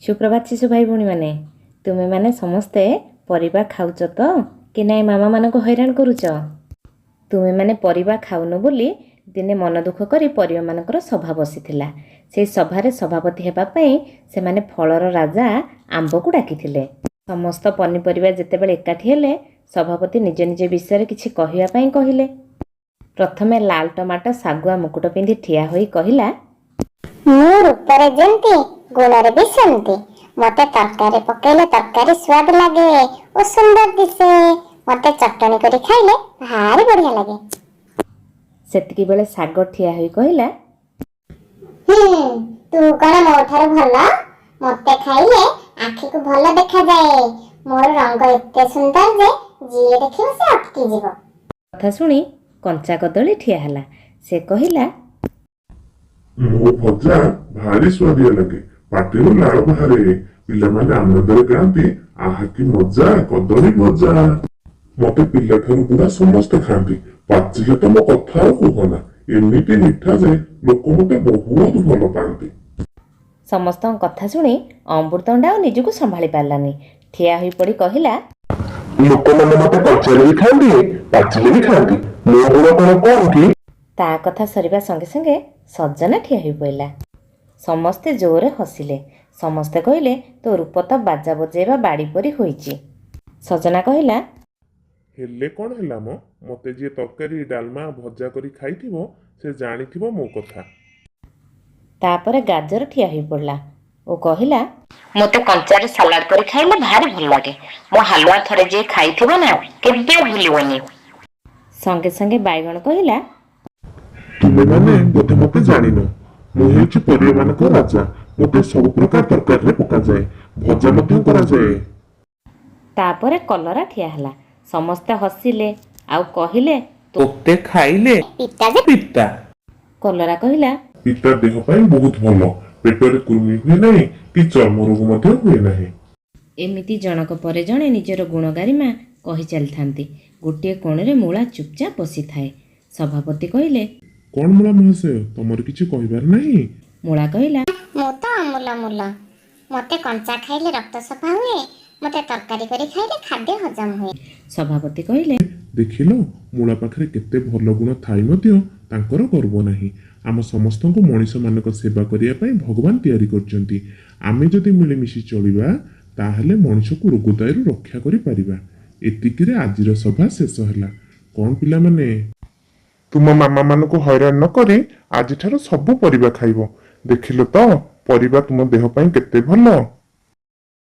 ସୁପ୍ରଭାତ ଶିଶୁ ଭାଇ ଭଉଣୀମାନେ, ତୁମେମାନେ ସମସ୍ତେ ପରିବା ଖାଉଛ ତ କି ନାଇଁ ମାମାମାନଙ୍କୁ ହଇରାଣ କରୁଛ? ତୁମେମାନେ ପରିବା ଖାଉନ ବୋଲି ଦିନେ ମନ ଦୁଃଖ କରି ପରିବାମାନଙ୍କର ସଭା ବସିଥିଲା। ସେଇ ସଭାରେ ସଭାପତି ହେବା ପାଇଁ ସେମାନେ ଫଳର ରାଜା ଆମ୍ବକୁ ଡାକିଥିଲେ। ସମସ୍ତ ପନିପରିବା ଯେତେବେଳେ ଏକାଠି ହେଲେ, ସଭାପତି ନିଜ ନିଜ ବିଷୟରେ କିଛି କହିବା ପାଇଁ କହିଲେ। ପ୍ରଥମେ ଲାଲ ଟମାଟୋ ଶାଗୁଆ ମୁକୁଟ ପିନ୍ଧି ଠିଆ ହୋଇ କହିଲା, ମୁଁ ରୂପରେ ଯେମିତି, ଗୁଣରେ ବି ସେମିତି। ମତେ ତରକାରୀ ପକେଇଲେ ତରକାରୀ ସ୍ୱାଦ ଲାଗେ ଓ ସୁନ୍ଦର ଦିଶେ। ମତେ ଚଟଣି କରି ଖାଇଲେ ଭାରି ବଢିଆ ଲାଗେ। ସେତିକି ବେଳେ ଶାଗ ଠିଆ ହୋଇ କହିଲା, ହୁଁ, ତୁ କଣ ମୋ ଠାରୁ ଭଲ? ମତେ ଖାଇଲେ ଆଖିକୁ ଭଲ ଦେଖାଯାଏ। ମୋର ରଙ୍ଗ ଏତେ ସୁନ୍ଦର ଯେ ଯିଏ ଦେଖିବ ସେ ଅଟକିଯିବ। କଥା ଶୁଣି କଞ୍ଚା କଦଳୀ ଠିଆ ହେଲା। ସେ କହିଲା, ମୋ ଭଜା ଭାରି ସୁଆଦିଆ ଲାଗେ, ପାଟିରୁ ଲାଳ ବାହାରେ। ପିଲାମାନେ ଆନନ୍ଦରେ ଗାଆନ୍ତି, "ଆହା କି ମଜା କଦଳୀ ଭଜା!" ମତେ ପିଲାଠାରୁ ବୁଢା ସମସ୍ତେ ଖାଆନ୍ତି। ପାଚିଲେ ତ ମୋ କଥା ଆଉ କୁହନା, ଏମିତି ମିଠା ଯେ ଲୋକ ମତେ ବହୁତ ଭଲ ପାଆନ୍ତି। ସମସ୍ତଙ୍କ କଥା ଶୁଣି ଅମୃତଭଣ୍ଡା ଆଉ ନିଜକୁ ସମ୍ଭାଳି ପାରିଲାନି। ଠିଆ ହୋଇ ପଡ଼ି କହିଲା, ଲୋକମାନେ ମତେ କଞ୍ଚାରେ ବି ଖାଆନ୍ତି, ପାଚିଲେ ବି ଖାଆନ୍ତି। ମୋ ଗୁଣ କଣ କଣ କି? ତା କଥା ସରିବା ସଙ୍ଗେ ସଙ୍ଗେ ସଜନା ଠିଆ ହୋଇ ପଡ଼ିଲା। ସମସ୍ତେ ଜୋରରେ ହସିଲେ। ସମସ୍ତେ କହିଲେ, "ତୋ ରୂପ ତ ବାଜା ବଜେଇବା ବାଡ଼ି ପରି ହୋଇଛି।" ସଜନା କହିଲା, ହେଲେ କଣ ହେଲା ମ, ମତେ ଯିଏ ତରକାରୀ, ଡାଲମା, ଭଜା କରି ଖାଇଥିବ, ସେ ଜାଣିଥିବ ମୋ କଥା। ତାପରେ ଗାଜର ଠିଆ ହୋଇ ପଡ଼ିଲା ଓ କହିଲା, ମୋତେ କଞ୍ଚାରେ ସାଲାଡ କରି ଖାଇଲେ ଭାରି ଭଲ ଲାଗେ। ମୋ ହାଲୁଆ ଥରେ ଯିଏ ଖାଇଥିବ ନା, କେବେ ଭୁଲିବନି। ସଙ୍ଗେ ସଙ୍ଗେ ବାଇଗଣ କହିଲା, ତୁମେମାନେ ବୋଧେ ମତେ ଜାଣିନ। ମୁଁ ହେଉଛି ପରିବାମାନଙ୍କ ରାଜା। ମତେ ସବୁ ପ୍ରକାର ତରକାରୀରେ ପକାଯାଏ, ଭଜା ମଧ୍ୟ କରାଯାଏ। ତାପରେ କଲରା ଠିଆ ହେଲା। ସମସ୍ତେ ହସିଲେ ଆଉ କହିଲେ, ତୋତେ ଖାଇଲେ ପିତା ଯେ ପିତା। କଲରା କହିଲା, ପିତା ଦେହ ପାଇଁ ବହୁତ ଭଲ। ପେଟରେ କୃମି ହୁଏ ନାହିଁ କି ଚର୍ମ ରୋଗ ମଧ୍ୟ ହୁଏ ନାହିଁ। ଏମିତି ଜଣକ ପରେ ଜଣେ ନିଜର ଗୁଣଗାରିମା କହି ଚାଲିଥାନ୍ତି। ଗୋଟିଏ କୋଣରେ ମୂଳା ଚୁପଚାପ ବସିଥାଏ। ସଭାପତି କହିଲେ, କଣ ମୂଳା ମହାଶୟ, ତମର କିଛି କହିବାର ନାହିଁ? ମୂଳା କହିଲା, ମୁଁ ତ ଅମୂଲ ମୂଲ। ମତେ କଞ୍ଚା ଖାଇଲେ ରକ୍ତ ସଫା ହୁଏ। ମତେ ତରକାରୀ କରି ଖାଇଲେ ଖାଦ୍ୟ ହଜମ ହୁଏ। ସଭାପତି କହିଲେ, ଦେଖିଲ, ମୂଳା ପାଖରେ କେତେ ଭଲ ଗୁଣ ଥାଇ ମଧ୍ୟ ତାଙ୍କର ଗର୍ବ ନାହିଁ। ଆମ ସମସ୍ତଙ୍କୁ ମଣିଷମାନଙ୍କ ସେବା କରିବା ପାଇଁ ଭଗବାନ ତିଆରି କରିଛନ୍ତି। ଆମେ ଯଦି ମିଳିମିଶି ଚଳିବା, ତାହେଲେ ମଣିଷକୁ ରୋଗ ଦାଉରୁ ରକ୍ଷା କରିପାରିବା। ଏତିକିରେ ଆଜିର ସଭା ଶେଷ ହେଲା। କଣ ପିଲାମାନେ, ତୁମ ମାମାମାନଙ୍କୁ ହଇରାଣ ନ କରି ଆଜିଠାରୁ ସବୁ ପରିବା ଖାଇବ। ଦେଖିଲ ତ, ପରିବା ତୁମ ଦେହ ପାଇଁ କେତେ ଭଲ।